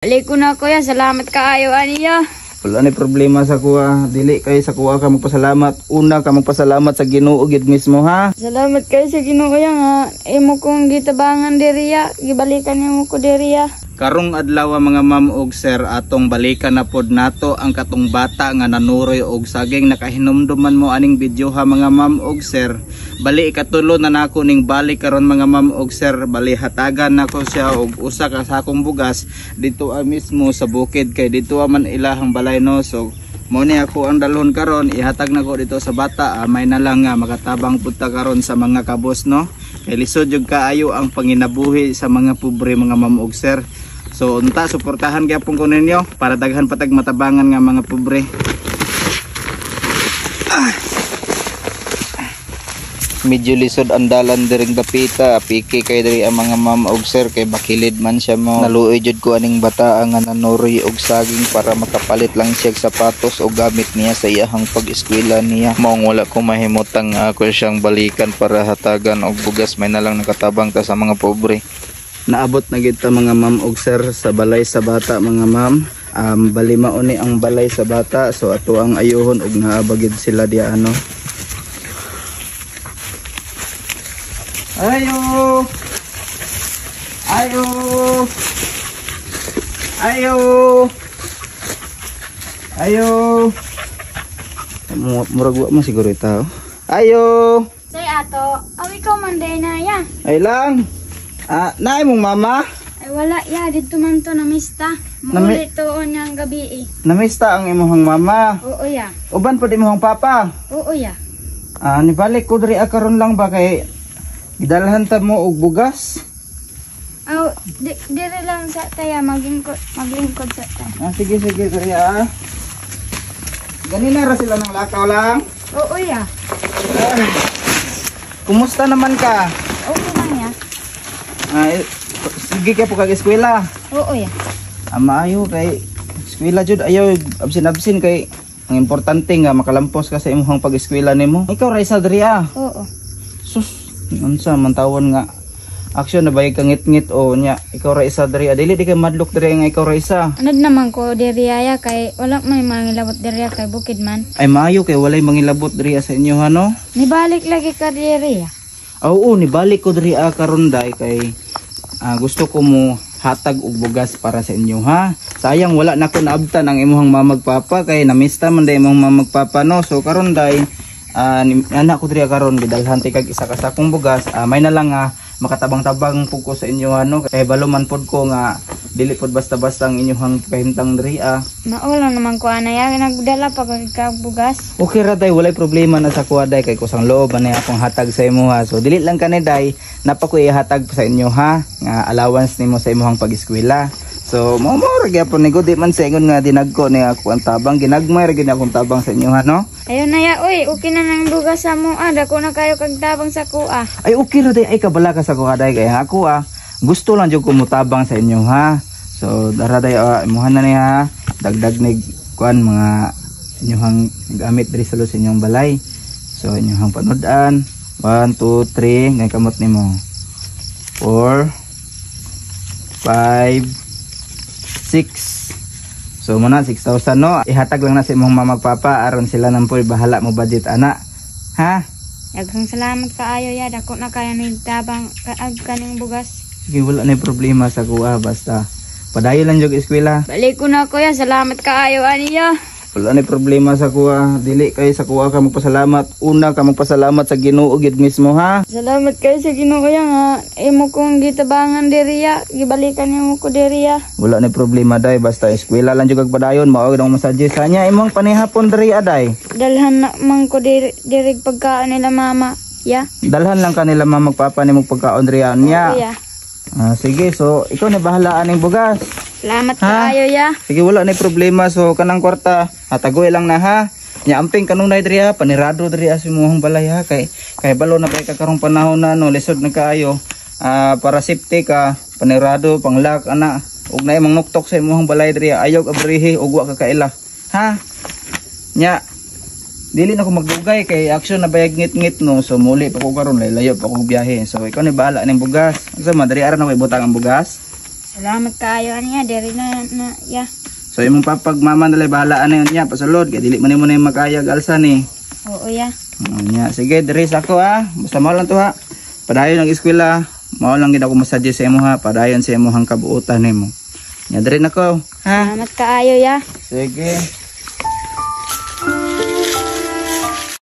Balik ko na, kuya. Salamat kaayo aniya. Wala ni problema sa kuha. Dili kay sa kuha ka magpasalamat. Una ka magpasalamat sa Ginoo gid mismo, ha. Salamat kayo sa Ginoo ya nga imo kong gitabangan diriya, gibalikan nimo ko diriya. Karong adlaw, mga ma'am og sir, atong balikan na pod nato ang katong bata nga nanuroy og saging. Nakahinumduman mo aning video, ha, mga ma'am og sir? Bali ikatulo na nako ning balik karon, mga ma'am og sir. Bali hatagan nako siya og usa ka sakong bugas dito mismo sa bukid kay dito man ilahang balay, no. So mo ni ako ang dalhon karon, ihatag nako dito sa bata. May na lang nga makatabang pud ta karon sa mga kabos, no, kay lisod jud kaayo ang panginabuhi sa mga pobre, mga ma'am og sir. So unta suportahan gyapon ko ninyo para daghan patag matabangan nga mga pobre. Medyo lisod ang dalan diring dapita, piki kay diri ang mga ma'am og sir kay bakilid man siya mo. Naluoy jud ko aning bata nga nanuroy og saging para makapalit lang siya og sapatos o gamit niya sa iyahang pag-eskwela niya. Maong wala ko mahimutang nga ako siyang balikan para hatagan og bugas, may nalang nakatabang ta sa mga pobre. Naabot na gid ta, mga ma'am og sir, sa balay sa bata, mga ma'am. Bali mao ni ang balay sa bata, so ato ang ayuhon og naa ba gid sila diya ano. Ayo. Ayo. Ayo. Ayo. Murag wa mo siguro itaw. Ayo. Say ato, aw ikaw man day na ya. Ay lang. Ah, naay mong mama? Ay wala ya, didto man to namista. Muuli tuon niyang gabi eh. Namista ang imong mama. Oo ya. Uban pud imong papa. Oo ya. Ah, nibalik ko diri karon lang ba kay gidalhan ta mo og bugas. Aw, diri lang sa taya maglingkod, maglingkod sa ta. Ah, sige sige diri ah. Ganina ra sila ng lakaw lang. Oo ya. Ah, kumusta naman ka? Okay lang ya. Ay, sige kay po kag eskwela. Oo ya. Ah, maayo kay eskwela jud, ayaw absin-absin kay ang importante nga makalampos ka sa imong pag-eskwela nimo. Ikaw ra isa diri ah. Oo. Sus, unsa man tawon nga action na bay kang ngit-ngit o nya ikaw ra isa diri ah. Dili di kay madlok diri nga ikaw ra isa. Anad naman ko diri ya kay wala may mangilabot diri kay bukid man. Ay maayo kay walay mangilabot diri sa inyo ha, no. Nibalik lagi ka diri ya. Oo, nibalik ko diri karon day kay gusto ko mo hatag og bugas para sa inyo, ha. Sayang wala na ko naabtan ang imong mamagpapa kay namista man day imong mamagpapa, no. So karon day anak ko diri karon gidalhan ti kag isa ka sakong bugas. May na lang makatabang-tabang pud ko sa inyo ano kay balo man pud ko nga dili pud basta-basta ang inyong kahimtang diri ah. Mao lang naman ko ana ya, nagdala pa ko kag bugas. Okay ra day, walay problema na sa kuha day kay kusang loob ani akong hatag sa imo ha. So dili lang kani day, napa ko ihatag sa inyo ha nga allowance nimo sa imong pag-eskwela. So mo mo ra gyapon ni ko, di man sa ingon nga dinagko ni ako ang tabang, ginagmay ra gyud akong tabang sa inyo ha, no. Ayon na ya, oy, okay na nang bugas sa mo ah, dako na kayo kag tabang sa kuha. Ay okay ra day, ay kabala ka sa kuha day kay ako gusto lang jud ko motabang sa inyo ha. So dara day imuhan na niya dagdag ni kuan mga inyong gamit diri sa sa inyong balay. So inyong panood-an 1 2 3 ngay kamot nimo 4 5 6. So mo na 6,000, no. Ihatag lang na sa imong mama papa aron sila nang poy bahala mo budget ana ha. Daghang salamat kaayo ya, dako na kayo ning tabang kaag kaning bugas. Sige, wala na problema sa kuha basta padayon lang jud eskwela. Balik ko na kuya, salamat kaayo aniya. Wala na problema sa kuha. Dili kay sa kuha ka magpasalamat. Una ka magpasalamat sa Ginoo gid mismo ha. Salamat kayo sa Ginoo ya nga imo kong gitabangan diri ya, gibalikan nimo ko diri ya. Wala na problema day basta eskwela lang jud kag padayon, mao gid ang masuggest sa niya imong panihapon diri aday. Dalhan na man ko diri diri pagkaon nila mama ya. Dalhan lang kanila mama magpapa nimo pagkaon diri niya. Oo ya. Ah, sige, so ikaw na bahala aning bugas. Salamat kaayo ya. Sige, wala na problema. So kanang kwarta, hatagoy lang na ha. Nya amping kanunay diri ha, panirado diri sa imong balay ha kay kay balo na kay kakarong panahon na no, lisod na kaayo. Para safety ka, panirado, panglock ana. Ug naay mangnuktok sa imong balay diri, ayaw abrihi ug wa ka kaila. Ha? Nya dili na ko magdugay kay action na bayag ngit-ngit no. So muli pa ko karon, layo pa ko biyahe. So ikaw ni bahala ning bugas. Unsa man diri aran na ko ibutang ang bugas? Salamat kaayo aniya diri na na ya. So imong papag mama nalay bahala na yun niya pasulod kay dili man nimo na yung makayag alsa ni. Oo ya. Oo, nya sige, diri sa ako ha. Basta mao lang to ha. Padayon ang eskwela. Mao lang gid ako masuggest sa imo ha. Padayon sa imong kabuutan nimo. Nya diri na ko. Ha. Salamat kaayo ya. Sige.